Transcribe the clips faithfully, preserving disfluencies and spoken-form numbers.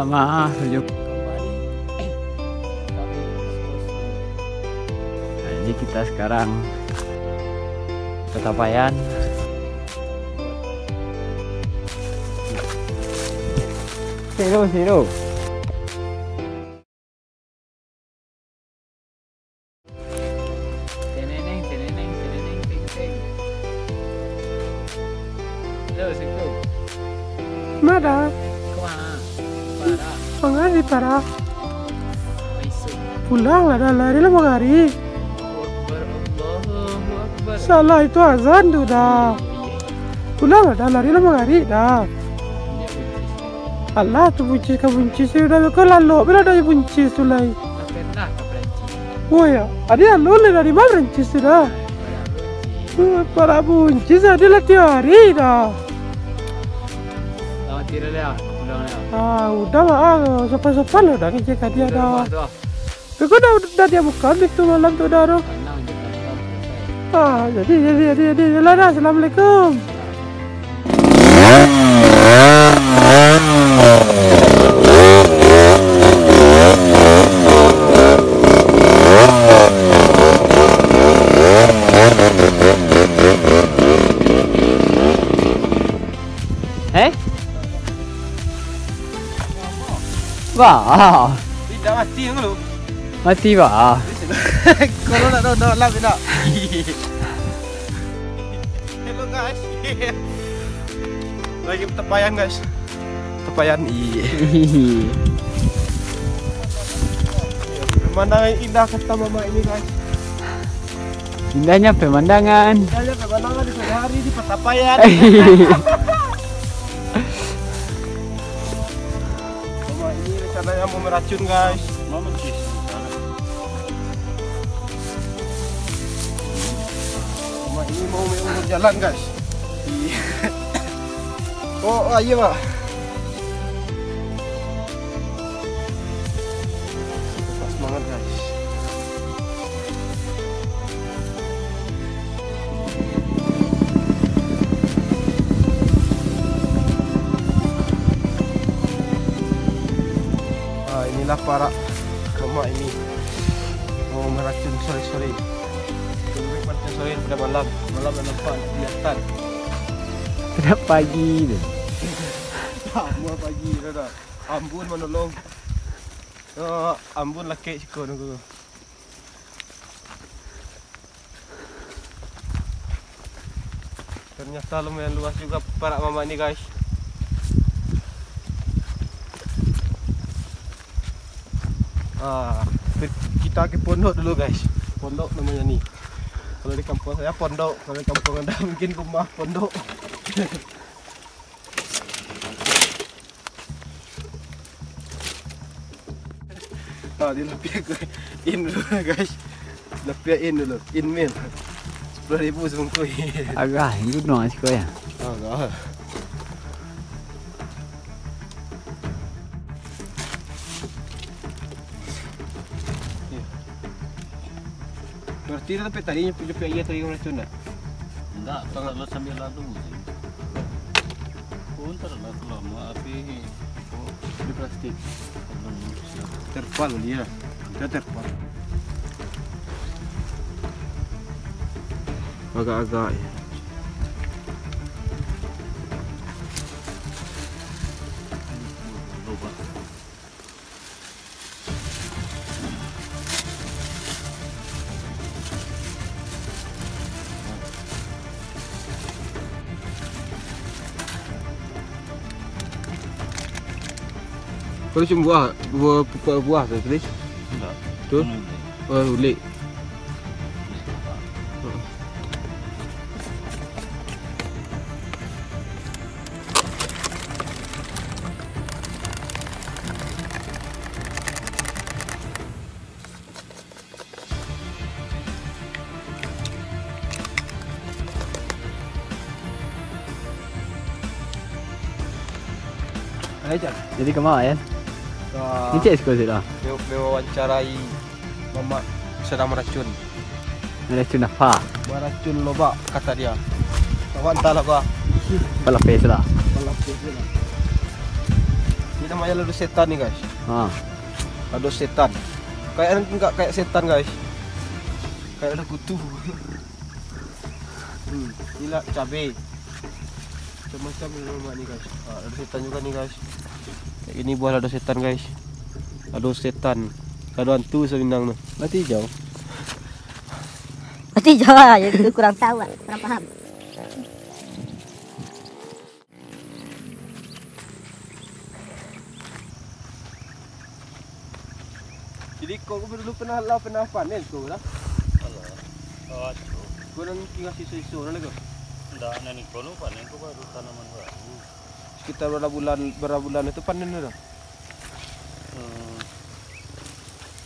Maaf, Juk. Nah, ini kita sekarang ke Tapayan. Seru, seru. Teneneng, teneneng, teneneng, teng, teng. Halo, Assalamualaikum. Mada? Kemana? Para. Mangari, para. Maiso. Pulang lah, dah lari lah mangari. Allahu Akbar, Allahu Akbar. Salah itu azan tu dah. Pulang lah, dah lari lah mangari dah. Alah, tu buncis ka buncis, sudah ko lalok, bila ado buncis tu lai. Woi, ya. Adi alun lai dari ma Perancis tu dah. Eh, parak buncis adi lah tiari dah. Selamat tidur ya, pulang ya. Ah, udah lah, ah, sopan-sopan lah dah kecek ka dia dah. Rumah tu, ah. Kau dah, dah dia buka habis tu malam tu dah tu. Tenang je, tenang, selesai. Ah, jadi, jadi, jadi, jadi. Yalah dah, assalamualaikum. Eh? Wah. Tidak mati dulu. Mati, bah. Kalau nak dodok lah, tidak. Hello, guys. Lagi Tapayan, guys. Tapayan, iya. Pemandangan indah kota Mamak ini, guys. Indahnya pemandangan. Indahnya pemandangan di sore hari di Patapayan. Mamak ini rencananya mau meracun, guys. Mamak ini mau mengukur jalan, guys. Iya. Oh, oh, iya, Pak. Pas banget, guys. Ah, inilah parak Mamak ini. Oh, meracun sore-sore. Lebih meracun sore daripada malam. Malam dah nampak, dah kelihatan. Dah pagi tu. Dah, mau pagi dah, dah. Ambun manolong. Oh, ambun lakek siko nunggu. Ternyata lumayan luas juga parak Mamak ni, guys. Ah, kita ke pondok dulu, guys. Pondok namanya ni. Kalau di kampung saya pondok, kalau di kampung anda mungkin rumah pondok. Ah, di lapiak ko in dulu, guys. Lapiak in dulu, in mil. Sepuluh ribu sabungkuih. Agak, gunung siko ya. Agak. Berarti dah sampai tadi nyepi-nyepi aia tadi, racun dah? Enggak, kalau lo sambil lalu sih. Oh, ntar lah, kalau mau api, oh, di plastik. Terpal dia. Dia terpal. Agak-agak ya. Kau cuma buah, buah, buah, buah tu, tulis? Enggak. Tu? Bukan ulek. Oh, ulek. Ulek kelapa. Heeh. Jadi kama, Yan? Ngecek siko siko lah. Mewawancarai Mamak sadang maracun. Maracun apa? Maracun lobak, kata dia. Awak antahlah, bah. Balapeh lah. Balapeh lah. Ini namanya lado setan ni, guys. Ha. Lado setan. Kayak enggak kayak setan, guys. Kayak ada kutu. Hmm, inilah cabe. Macam-macam ni lemak ni, guys. Ha, lado setan juga ni, guys. Kayak gini buah lado setan, guys. Lado setan. Lado hantu Saminang tu. Mati hijau. Mati hijau lah, ya, itu kurang tahu lah, kurang paham. Jadi, kau ko dulu pernah lah, pernah panen kau lah? Alah. Oh, aduh. Kau nan tinggal siso-siso lah kau? Ndak, nan iko lu panen ko baru tanaman baru. Sekitar berapa bulan, berapa bulan itu panen tu dah? Hmm.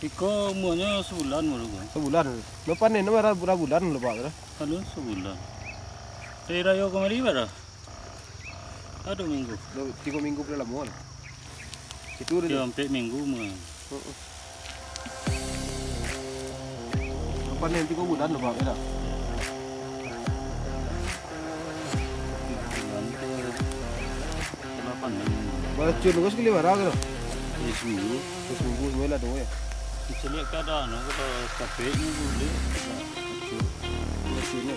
Iko umuanyo sabulan baru kan? Sabulan. Lu panen berapa, berapa bulan lu, Pak, tu dah? Anu, sabulan. Hari rayo kamari bara? Ado minggu. Duo, tigo minggu pun lah lamo lah. Itu udah. Tigo ampek minggu mah. Heeh. Panen tigo bulan lah, Bang, ya dak? Tigo bulan ke delapan minggu. Balacun tu sakali bara tu? Di seminggu. Di seminggu, seminggu lah tu ya. Caliak keadaan, kalau capek ni boleh. Balacun. Balacun ya.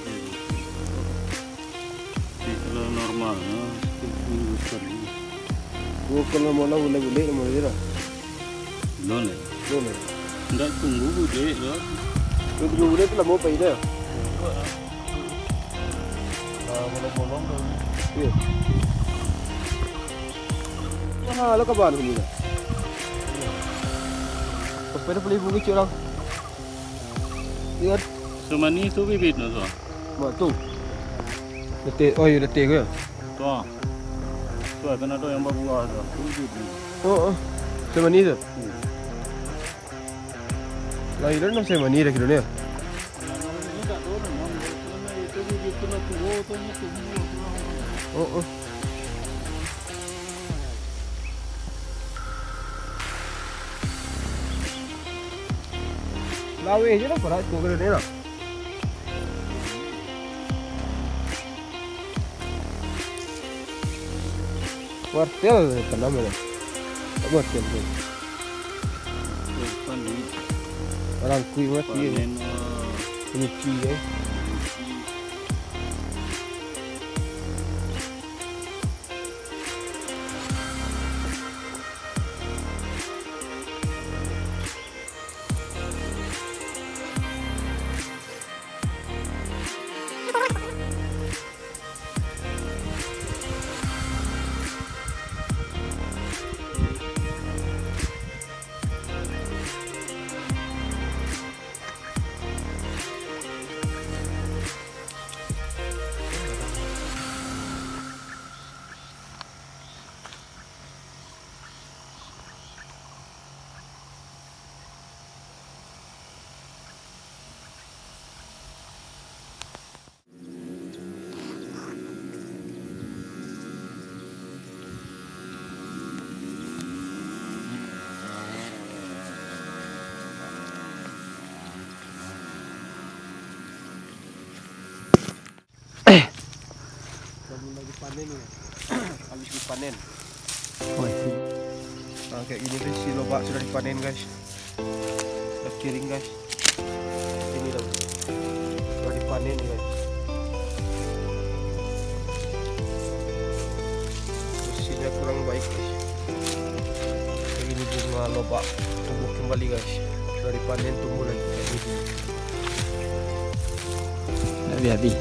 Tapi kalau normal, ha, saminggu sakali. Oh, kalau mau lah, bulek-bulek, mau je lah. Belum, eh? Belum, eh? Ndak tunggu bulek, doh. Kalau tunggu bulek tu lamo pai dah. Ah, bolong-bolong tu. Iya. Wah, lo kabar ni dah. Sampai dah beli bunga cik orang. Iya. Samanih tu bibit tu, tu. Mak tu. Letih, oh iya, letih ke? Tu, ah. Tu, ah, kan ado yang babuah tu. Bibit ni. Oh, oh. Samanih tu? Hmm. Lain lah, samanih dah kira ni. Ini tak tahu memang. Itu bibit tu lah tua, tu, tu, tu. Oh, oh. Laweh je lah, parak tu kena dia lah. Wartel tanam lah. Tak wartel tu. Wartel ni. Orang kui mati. Panen, ah. Kunci, eh. Kunci. Bangun lagi panen ni. Habis dipanen. Oh, itu. Nah, kayak gini guys, si lobak sudah dipanen guys. Sudah kering guys. Ini loh. Sudah dipanen guys. Posisinya kurang baik guys. Kayak gini bunga lobak tumbuh kembali guys. Sudah dipanen tumbuh lagi kayak gini. Habis-habis.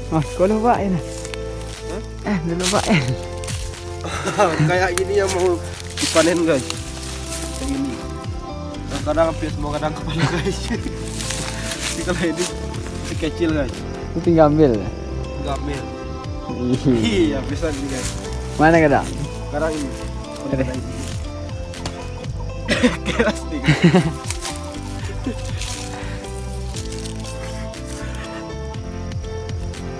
Mas, kau lupa ya, nah? Hah? Eh, dia lupa ya. Kayak gini yang mau dipanen, guys. Kayak gini. Kadang-kadang hampir semua kadang kepala, guys. Ini kalau ini, ini kecil, guys. Itu tinggal ambil. Tinggal ambil. Iya, bisa ini, guys. Mana kadang? Kadang ini. Ada. Keras nih.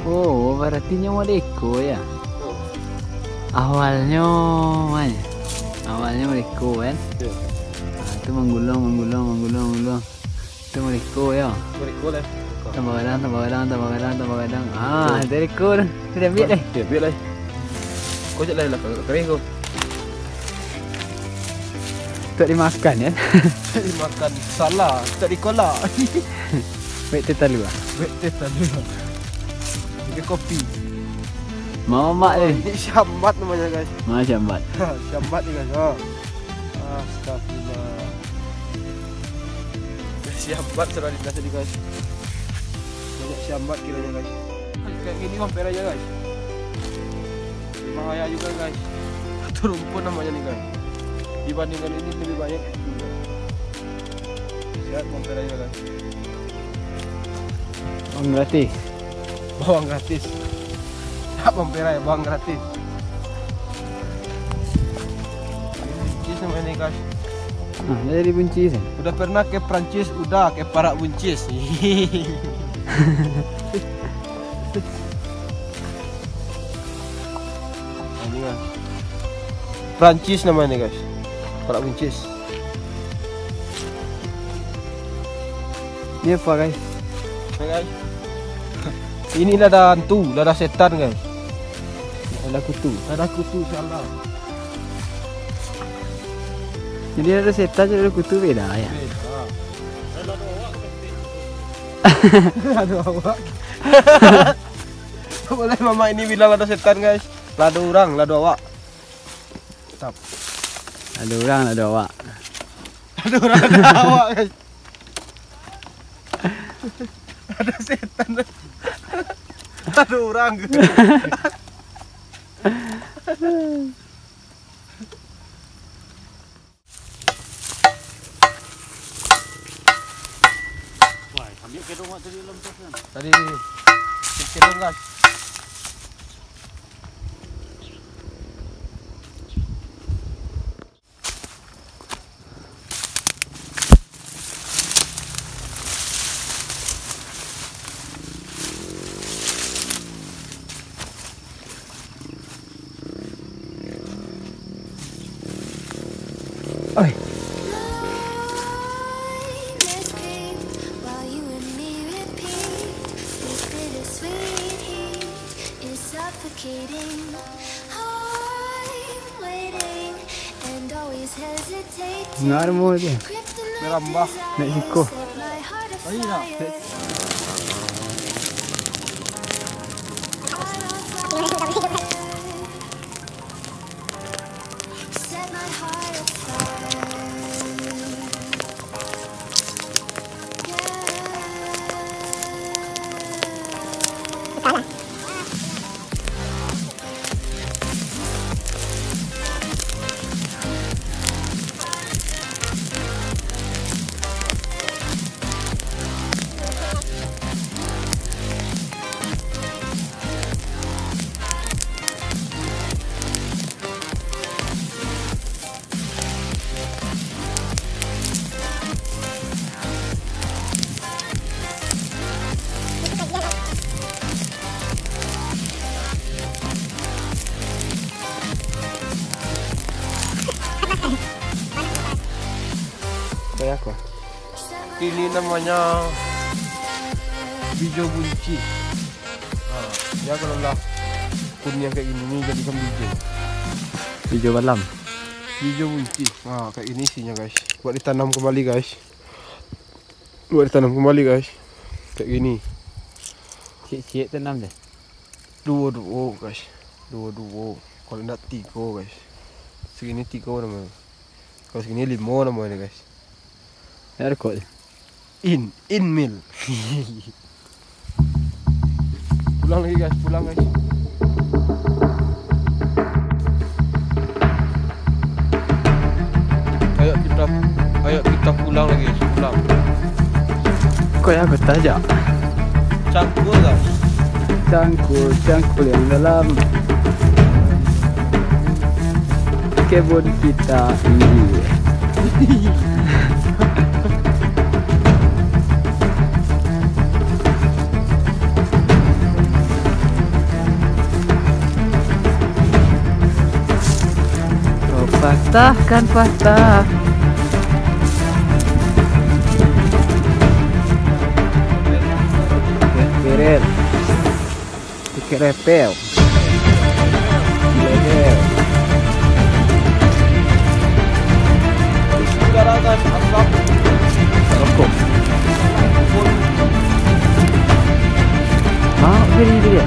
Oh, berarti nyo model iko ya? Oh. Awalnyo, man. Awalnyo model iko kan? Iya. Ah, itu manggulung, manggulung, manggulung, manggulung. Itu model iko ya? Model iko lah. Tambah gadang, tambah gadang, tambah gadang, tambah gadang. Ah, itu model iko tu. Sudah ambil deh. Dia ambil lah. Kau cak lai lah, kau kering kau. Tak dimakan, ya? Tak dimakan. Salah. Tak dikolak. Buek teh talua. Buek teh talua. Ini kopi. Mamak ni. Ini syambat namanya, guys. Mamak syambat. Ha, syambat ni, guys. Ha. Astagfirullah. Syambat sudah dikasih di, guys. Banyak syambat kiranya, guys. Kayak gini mah peraya, guys. Bahaya juga, guys. Satu rumpun namanya nih, guys. Dibandingkan ini lebih banyak. Sehat, bawang merah juga, guys. Bawang gratis. Bawang gratis. Tak bawang merah ya, bawang gratis. Buncis namanya nih, guys. Nah, jadi buncis ya? Udah pernah ke Prancis? Udah, ke Parak Buncis. Nah, ini, guys. Prancis namanya, guys. Parak Buncis. Ini apa, guys? Oke, guys. Ini lada hantu, lada setan, guys. Lada kutu. Lada kutu, insyaallah. Jadi ada setan, ada kutu beda ya? Beda. Aduh, awak. Boleh mamak ini bilang ada setan, guys. Lado urang, lado awak. Mantap. Lado urang, lado awak. Lado urang, lado awak, guys. Ada setan. Lado urang. Wah, ambil kedong awak tadi dalam tas kan? Tadi kedong, guys. Oi. Ngarmo tu. Merambah. Meksiko. Kayak apa? Ini namanya bijo buncis. Nah, ya kalau lah kuniang kayak gini nih jadikan bijo. Bijo balam. Bijo buncis. Nah, kayak gini isinya, guys. Buat ditanam kembali, guys. Buat ditanam kembali, guys. Kayak gini. Ciek-ciek tanam deh. Duo-duo, guys. Duo-duo. Kalau ndak tigo, guys. Segini tigo namanya. Kalau segini limo namanya, guys. Ya, rekod. In, in mil. Pulang lagi, guys, pulang, guys. Ayo kita, ayo kita pulang lagi, guys, pulang. Kok ya, aku tajak? Cangkul, guys. Cangkul, cangkul yang dalam. Kebun kita ini. Kau patahkan patah. Beret. Tiket repel. Leher. Rokok. Ah, beri dia.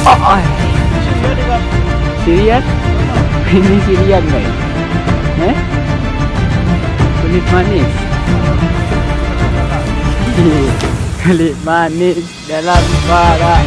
Oh, ai. Sirian? Ini Sirian, guys. Eh? Kulit manis. Kulit manis dalam parak.